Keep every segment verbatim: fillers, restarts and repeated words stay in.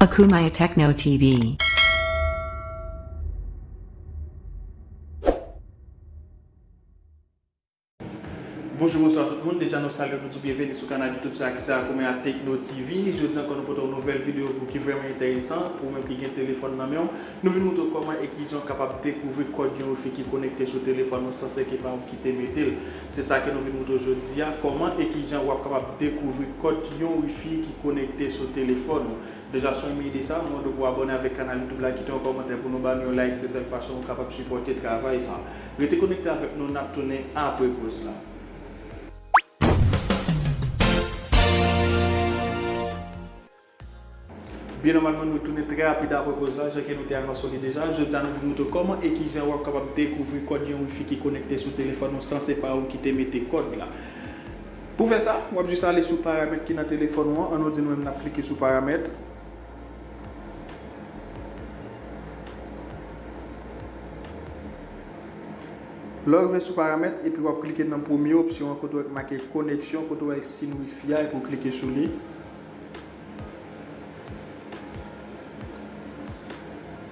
Akumaya Techno T V. Bonjou, bonswa tout moun. Deja nou salye nou tou, byenveni sou kanal YouTube sa ki se Akumaya Techno T V. Jodi ankò nou pote yon nouvèl videyo pou ki vrèman enteresan pou ou menm ki gen telefòn nan men w. Nou vin montre w kòman e kijan w kapab dekouvri kòd yon wifi ki konekte sou telefòn ou san se ke pa ou ki te mete l. Se sa ke nou vin montre w jodi a, kòman e kijan w ap kapab dekouvri kòd yon wifi ki konekte sou telefòn ou. Deja si w renmen ide sa, mwen mande w pou abòne avèk kanal YouTube la, kite yon kòmantè pou nou, ba nou yon like, se sèl fason ou kapab sipòte travay sa. Rete konekte avèk nou, n ap tounen apre poz la. Byen nòmalman, nou tounen trè rapid apre poz la, jan ke nou te anonse li deja. Jodi a, nou vin montre w kòman e kijan w ap kapab dekouvri kòd yon wifi ki konekte sou telefòn ou san se pa ou ki te mete kòd la. Pou fè sa, w ap jis ale sou paramèt ki nan telefòn ou an. An nou di nou menm n ap klike sou paramèt. Lè w rive sou paramèt, epi w ap klike nan premye opsyon an kote w wè k make koneksyon, kote w wè siy wifi a, epi w klike sou li.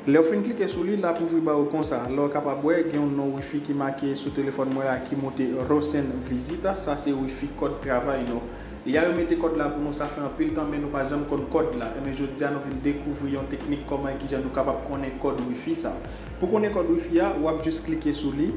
Lè w fin klike sou li, l ap ouvri ba ou konsa. Lè w kapab wè, gen yon non wifi ki make sou telefòn mwen la ki monte Rosen Visita. Sa se wifi kòd travay nou. Yè yo mete kòd la pou nou, sa fè anpil tan, men nou pa janm konn kòd la. Ebyen, jodi a, nou vin dekouvri yon teknik kòman e kijan nou kapab konnen kòd wifi sa. Pou konnen kòd wifi a, w ap jis klike sou li.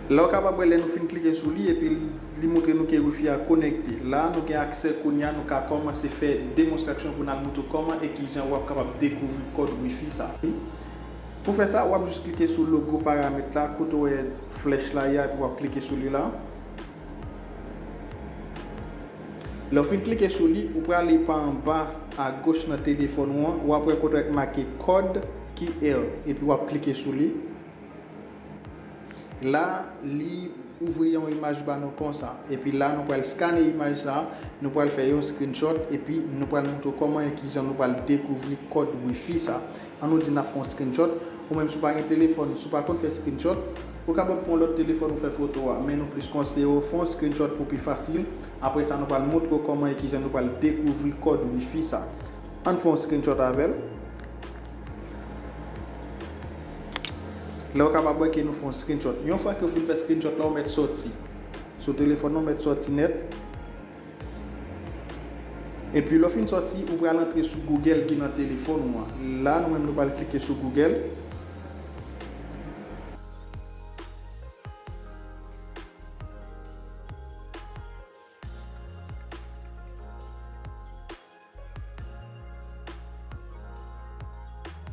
Lè w kapab wè, lè nou fin klike sou li, epi li, li montre nou ke wifi a konekte. La, nou gen aksè kounye a, nou ka kòmanse fè demonstrasyon pou n al montre w kòman e kijan w ap kapab dekouvri kòd wifi sa. Pou fè sa, w ap jis klike sou logo paramèt la, kote w wè flèch la ye a, epi w ap klike sou li la. Lè w fin klike sou li, ou prale pa anba agoch nan telefòn ou an, w ap wè kote w wè k make kòd Q R, epi w ap klike sou li. La, li ouvri yon imaj ba nou konsa. Epi la, nou pral skane imaj sa, nou pral fè yon screenshot, epi nou pral montre w kòman e kijan nou pral dekouvri kòd wifi sa. An nou di n ap fè yon screenshot, ou menm si w pa gen telefòn, si w pa konn fè screenshot, ou kapab pran lòt telefòn ou fè foto a, men nou plis konseye w fè yon screenshot pou pi fasil. Apre sa, nou pral montre w kòman e kijan nou pral dekouvri kòd wifi sa. Ann fè yon screenshot avè l. Lè w kapab wè ke nou fè yon screenshot. Yon fwa ke w fin fè screenshot la, ou mèt sòti. Sou telefòn nan, ou mèt sòti nèt. Epi lè w fin sòti, ou pral antre sou Google ki nan telefòn ou an. La, nou menm nou pral klike sou Google.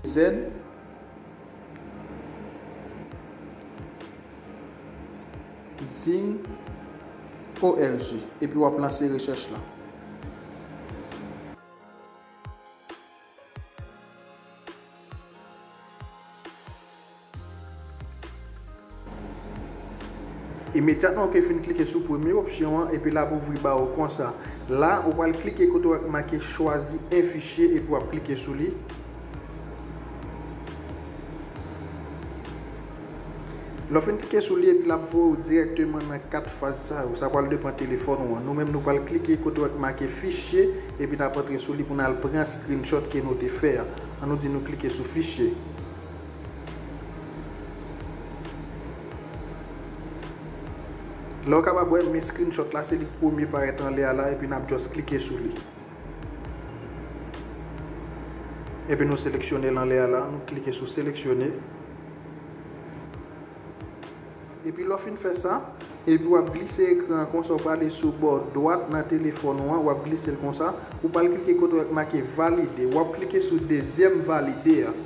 Z Zing O R G, epi w ap lanse rechèch la. Imedyatman ou ke fin klike sou premye opsyon an, epi l ap ouvri ba ou konsa. La, ou pral klike kote w wè k make choisi un fichier, epi w ap klike sou li. Lè w fin klike sou li, epi l ap voye w dirèkteman nan kat faz sa yo. Sa pral depann telefòn ou an. Nou menm, nou pral klike kote w wè k make fichier, epi n ap antre sou li pou n al pran screenshot ke nou te fè a. An nou di nou klike sou fichier. Lè w kapab wè, men screenshot la, se li k premye parèt anlè a la, epi n ap just klike sou li. Epi nou seleksyone l anlè a la, nou klike sou seleksyone. Epi lè w fin fè sa, epi w ap glise ekran an konsa, w prale sou bò dwat nan telefòn ou an, w ap glise l konsa, ou pral klike kote w wè k make valide, w ap klike sou dezyèm valide a.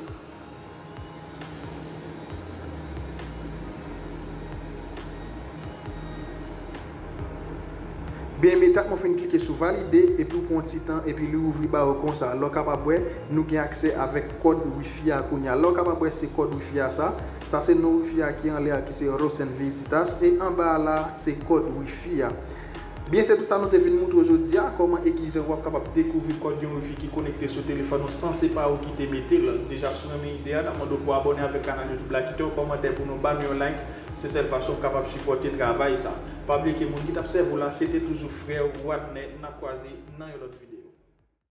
Byen, imedyatman w fin klike sou valide, epi w pran yon ti tan, epi li ouvri ba ou konsa. Lè w kapab wè, nou gen aksè avèk kòd wifi a kounye a. Lè w kapab wè, se kòd wifi a sa. Sa se non wifi a ki anlè a, ki se Rosen Visitas. E anba a la, se kòd wifi a. Byen, se tout sa nou te vin montre w jodi a, kòman e kijan w ap kapab dekouvri kòd yon wifi ki konekte sou telefòn ou san se pa ou ki te mete l. Deja, si w renmen ide a, n ap mande w pou abòne avèk kanal YouTube la, kite yon kòmantè pou nou, ba nou yon like. Se sèl fason w kapab sipòte travay sa. Pa bliye ke moun ki t ap sèvi w la, se te toujou frè w, Wadner. N ap kwaze nan yon lòt videyo.